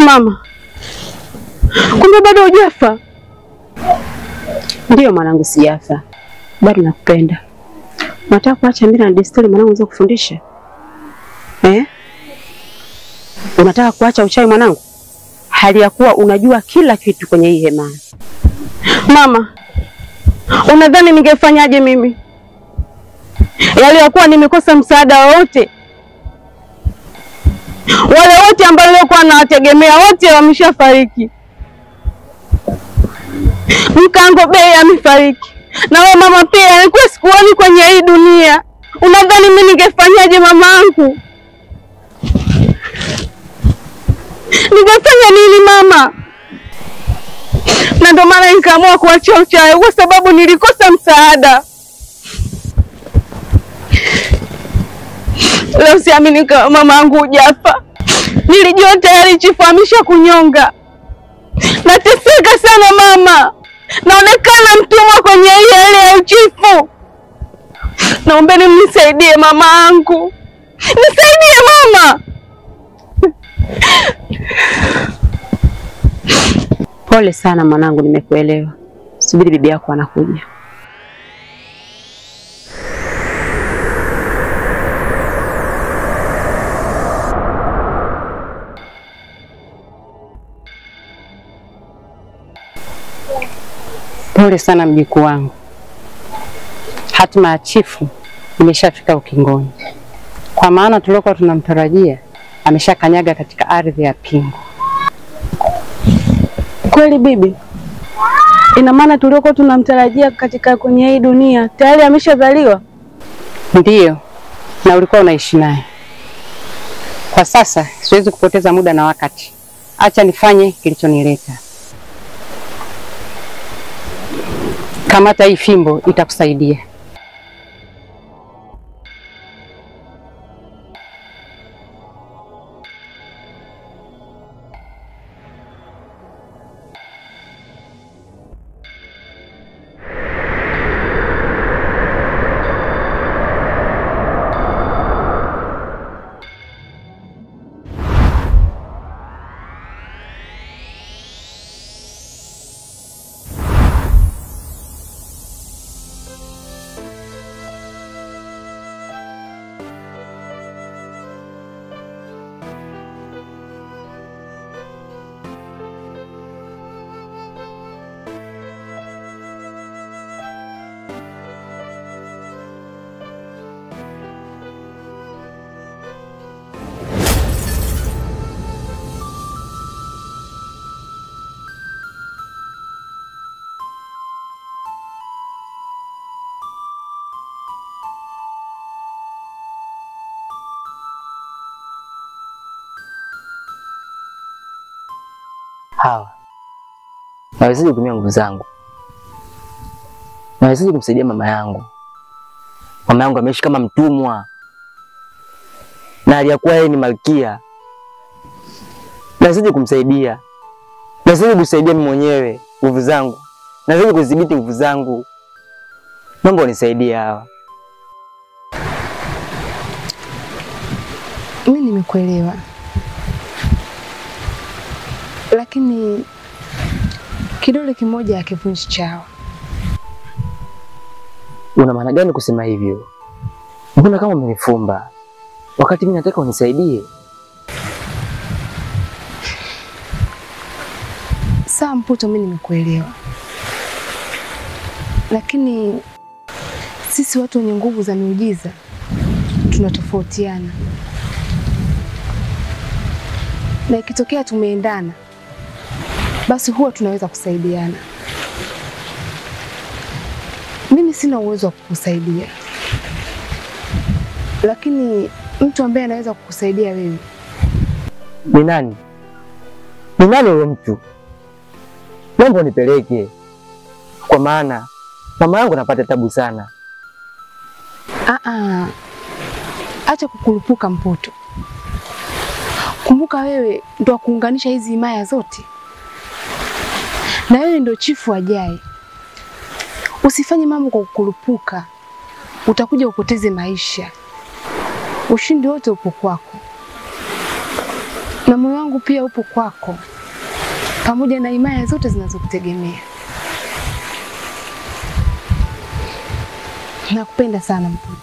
Mama, kumbe bado hujafa? Ndiyo mwanangu, sijafa. Bado nakupenda. Unataka kuacha mila na desturi mwanangu uweze kufundisha? Eh? Unataka kuacha uchawi mwanangu? Hali ya kuwa unajua kila kitu kwenye hii hema. Mama, unadhani ningefanyaje mimi? Yaliyokuwa nimekosa msaada wote. Wale wote ambao nilikuwa nawategemea wote wameshafariki. Mkango Bei amefariki. Na wewe mama pia nilikuwa sikuoni kwenye hii dunia. Unadhani mimi ningefanyaje mamangu? Ningefanya nini mama? Na ndio maana nikaamua kuachia uchawi kwa sababu nilikosa msaada. Leo siamini kama mamangu hujafa. Nilijua tayari chifu amesha kunyonga. Nateseka sana mama. Naonekana mtumwa kwenye hii hali ya uchifu. Naombeni mnisaidie mamangu. Nisaidie mama. Pole sana mwanangu, nimekuelewa. Subiri bibi yako anakuja. Pole sana mjukuu wangu. Hatima ya chifu imeshafika ukingoni. Kwa maana tulikuwa tunamtarajia ameshakanyaga katika ardhi ya Pingu. Kweli bibi? Ina maana tuliokuwa tunamtarajia katika kwenye hii dunia tayari ameshazaliwa? Ndiyo, na ulikuwa unaishi naye. Kwa sasa siwezi kupoteza muda na wakati. Acha nifanye kilichonileta. Kamata hii fimbo, itakusaidia. Hawa, nawezaje kutumia nguvu zangu? Nawezaje kumsaidia mama yangu? Mama yangu ameishi kama mtumwa, na aliyakuwa yeye ni malkia. Nawezaje kumsaidia? Nawezaje kusaidia mimi mwenyewe nguvu zangu? Nawezaje kudhibiti nguvu zangu? Naomba unisaidie Hawa. Mimi nimekuelewa. Lakini kidole kimoja hakivunji chawa. Una maana gani kusema hivyo? Mbona kama umenifumba? Wakati mimi nataka unisaidie. Sawa Mputo, mimi nimekuelewa. Lakini sisi watu wenye nguvu za miujiza tunatofautiana. Na ikitokea tumeendana, basi huwa tunaweza kusaidiana. Mimi sina uwezo wa kukusaidia, lakini mtu ambaye anaweza kukusaidia wewe ni nani? Ni nani huyo mtu? Naomba unipeleke, kwa maana mama yangu anapata tabu sana. Acha kukurupuka Mputo. Kumbuka wewe ndo kuunganisha hizi himaya zote. Na wewe ndo chifu ajaye. Usifanye mambo kwa kukurupuka. Utakuja upoteze maisha. Ushindi wote upo kwako. Na moyo wangu pia upo kwako, pamoja na himaya zote zinazokutegemea. Nakupenda sana Mpude.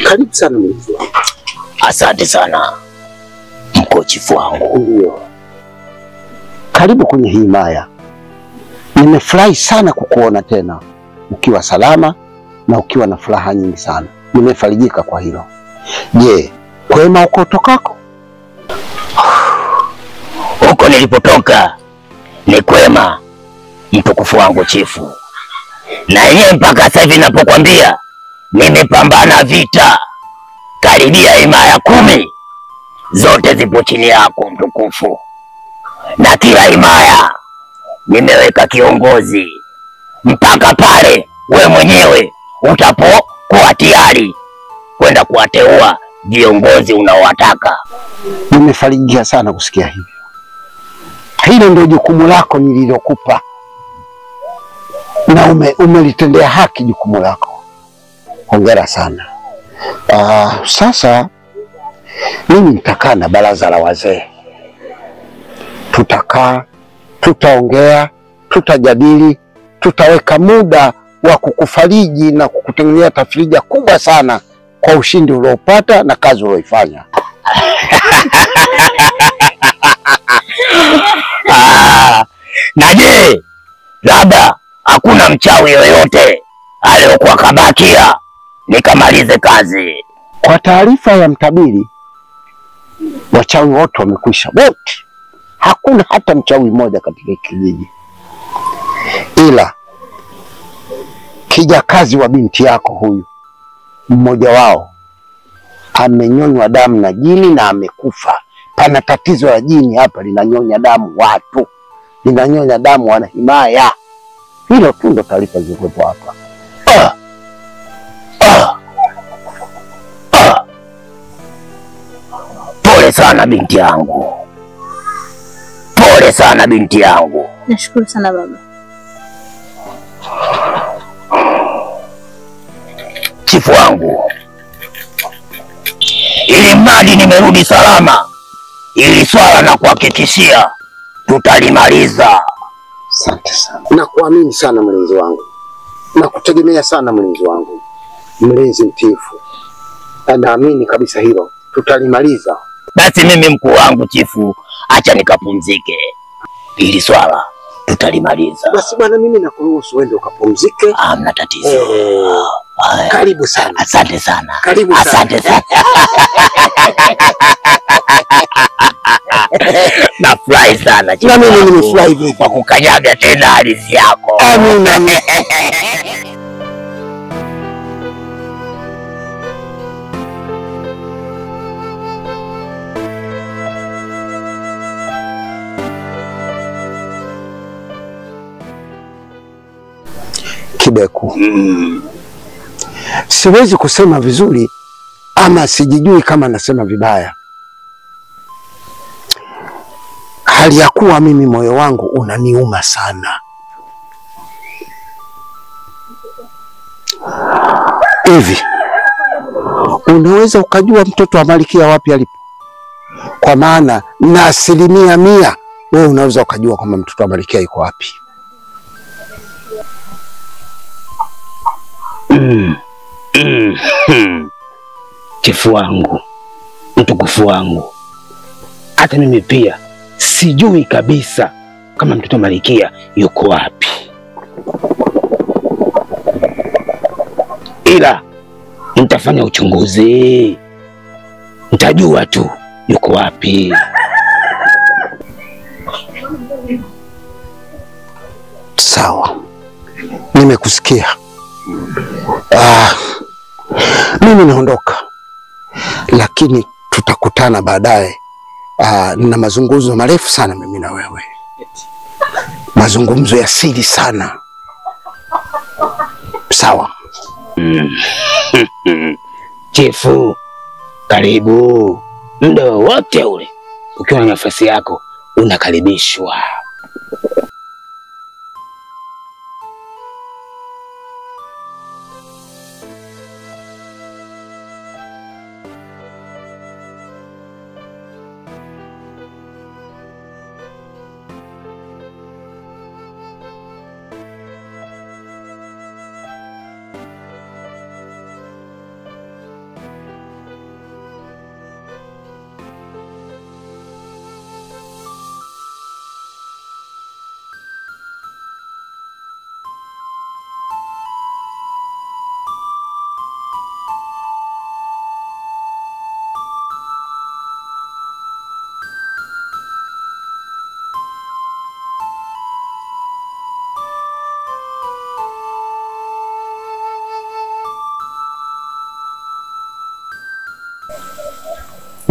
Karibu sana mlinzi wangu. Asante sana mkuu chifu wangu. Ndio. Karibu kwenye himaya. Nimefurahi sana kukuona tena ukiwa salama na ukiwa na furaha nyingi sana. Nimefarijika kwa hilo. Je, kwema uko tokako? Huko nilipotoka ni kwema mtukufu wangu chifu. Na yeye mpaka sasa hivi ninapokuambia nimepambana vita karibia himaya 10, zote zipo chini yako mtukufu. Na kila himaya nimeweka kiongozi mpaka pale we mwenyewe utapokuwa tayari kwenda kuwateua viongozi unaowataka. Nimefarijika sana kusikia hivyo. Hilo ndio jukumu lako nililokupa, na umelitendea haki jukumu lako. Hongera sana. Sasa mimi nitakaa na baraza la wazee. Tutakaa, tutaongea, tutajadili, tutaweka muda wa kukufariji na kukutengenezea tafrija kubwa sana kwa ushindi uliopata na kazi ulioifanya. Na je, labda hakuna mchawi yoyote aliyokuwa kabakia nikamalize kazi? Kwa taarifa ya mtabiri, wachawi wote wamekwisha, wote. Hakuna hata mchawi mmoja katika kijiji. Ila kijakazi wa binti yako huyu, mmoja wao amenyonywa damu na jini na amekufa. Pana tatizo la jini hapa, linanyonya damu watu, linanyonya damu wanahimaya. Hilo tu ndo taarifa zilizokuwepo hapa. Pole sana binti yangu. Pole sana binti yangu. Nashukuru sana baba. Chifu wangu, ili mradi nimerudi salama, ili swala na kuhakikishia tutalimaliza. Asante sana. Nakuamini sana mlinzi wangu. Nakutegemea sana mlinzi wangu. Mlinzi mtiifu. Naamini kabisa hilo tutalimaliza. Basi mimi mkuu wangu chifu, acha nikapumzike. Ili swala tutalimaliza. Basi bwana, mimi nakuruhusu uende ukapumzike. Hamna tatizo. Karibu sana. Asante sana. Karibu sana. Asante sana. Nafurahi sana chifu. Na mimi nimefurahi kwa kukanyaga tena ardhi yako. Amina. Kibeku. Siwezi kusema vizuri ama sijijui kama nasema vibaya. Hali ya kuwa mimi moyo wangu unaniuma sana. Hivi unaweza ukajua mtoto wa Malkia wapi alipo? Kwa maana na 100% wewe unaweza ukajua kama mtoto wa Malkia yuko wapi. Chifu wangu, mtukufu wangu, hata mimi pia sijui kabisa kama mtoto Malkia yuko wapi, ila nitafanya uchunguzi, nitajua tu yuko wapi. Sawa, nimekusikia. Mimi naondoka, lakini tutakutana baadaye. Na mazungumzo marefu sana mimi na wewe, mazungumzo ya siri sana. Sawa. Chifu, karibu. Muda wowote ule ukiwa na nafasi yako unakaribishwa.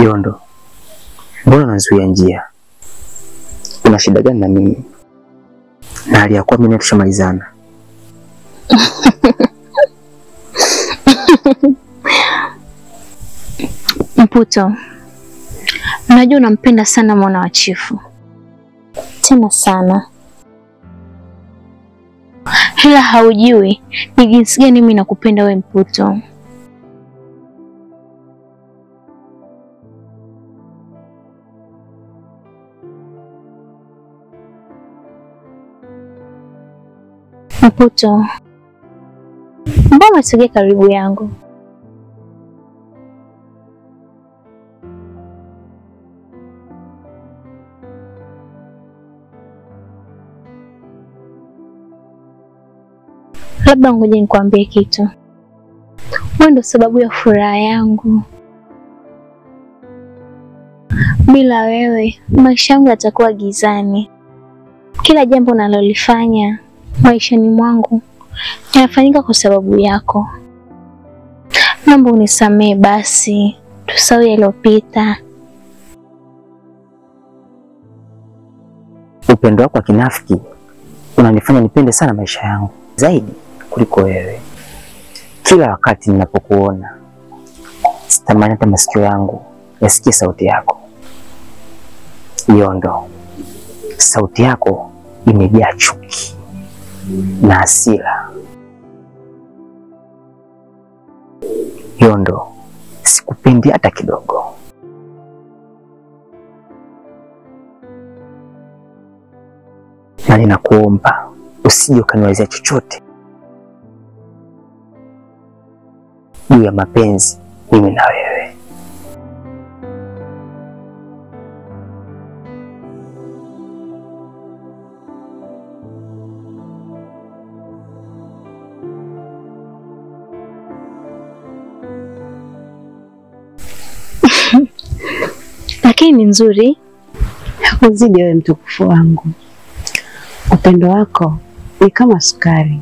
Yondo, mbona unazuia njia? Una shida gani na mimi? Na hali ya kuwa mimi tushamalizana. Mputo, najua unampenda sana mwana wa chifu, tena sana, ila haujui ni jinsi gani mimi nakupenda we Mputo. Mputo, mbona umesogea karibu yangu? Labda ngoja nikwambie kitu. Wewe ndio sababu ya furaha yangu. Bila wewe, maisha yangu yatakuwa gizani. Kila jambo nalolifanya maishani mwangu yanafanyika kwa sababu yako. Naomba unisamee basi, tusahau yaliyopita. Upendo wako wa kinafiki unanifanya nipende sana maisha yangu zaidi kuliko wewe. Kila wakati ninapokuona sitamani hata masikio yangu yasikie sauti yako. Yondo, sauti yako imejaa chuki na hasira. Yondo, sikupendi hata kidogo. Na ninakuomba usije ukaniwazia chochote juu ya mapenzi mimi na wewe. Lakini ni nzuri. Hakuzidi wewe mtukufu wangu. Upendo wako ni kama sukari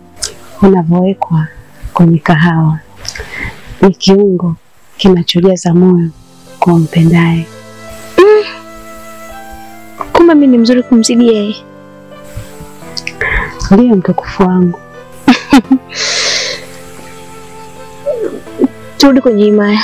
unavyowekwa kwenye kahawa. Ni kiungo kinachojaza moyo kwa mpendaye. Kumbe mimi ni mzuri kumzidi yeye. Ndiyo mtukufu wangu. Turudi kwenye himaya.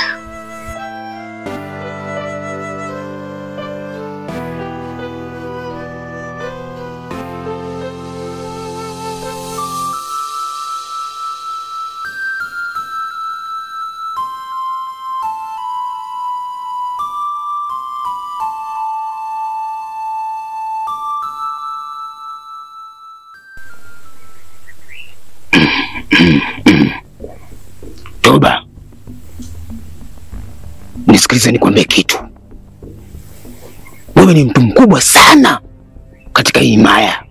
Toba, nisikilize nikwambie kitu. Wewe ni mtu mkubwa sana katika hii himaya,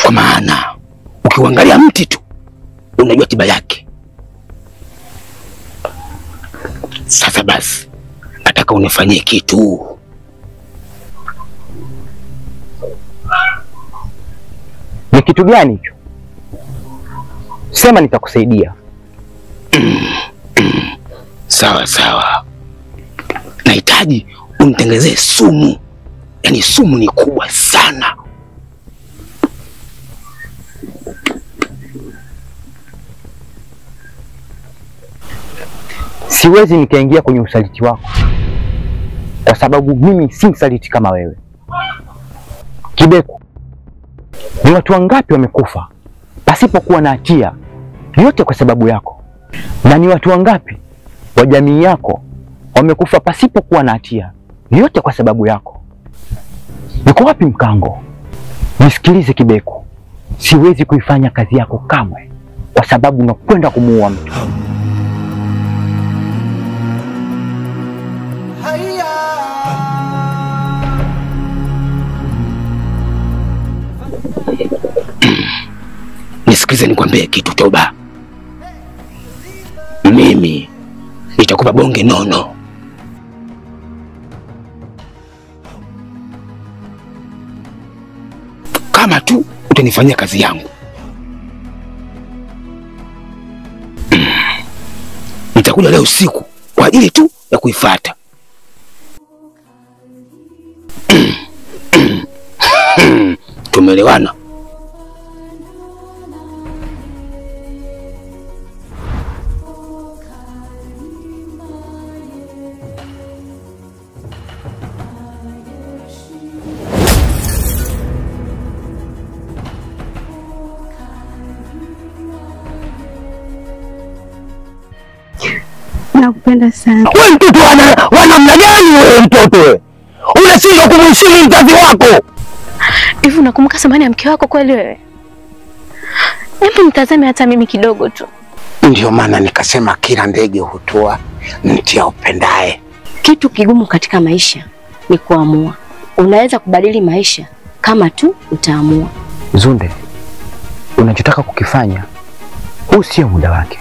kwa maana ukiangalia mti tu unajua tiba yake. Sasa basi, nataka unifanyie kitu. Ni kitu gani hicho? Sema nitakusaidia. Sawa sawa. Nahitaji unitengenezee sumu. Yaani sumu ni kubwa sana. Siwezi nikaingia kwenye usaliti wako, kwa sababu mimi si msaliti kama wewe. Kibeku, ni watu wangapi wamekufa pasipokuwa na hatia, yote kwa sababu yako? Na ni watu wangapi wa jamii yako wamekufa pasipokuwa na hatia, yote kwa sababu yako? Niko wapi mkango? Nisikilize Kibeku, siwezi kuifanya kazi yako kamwe, kwa sababu unakwenda kumuua mtu. Nisikilize nikwambie kitu Toba. Mimi nitakupa bonge nono. Kama tu utanifanyia kazi yangu. Nitakuja leo usiku kwa ajili tu ya kuifuata. Tumeelewana? Nakupenda sana. Wewe mtoto wa namna gani wewe mtoto wewe? Unashindwa kumheshimu mzazi wako. Hivi unakumbuka thamani ya mke wako kweli wewe? Hebu nitazame hata mimi kidogo tu. Ndio maana nikasema kila ndege hutua mti aupendaye. Kitu kigumu katika maisha ni kuamua. Unaweza kubadili maisha kama tu utaamua. Zunde, unachotaka kukifanya huu sio muda wake.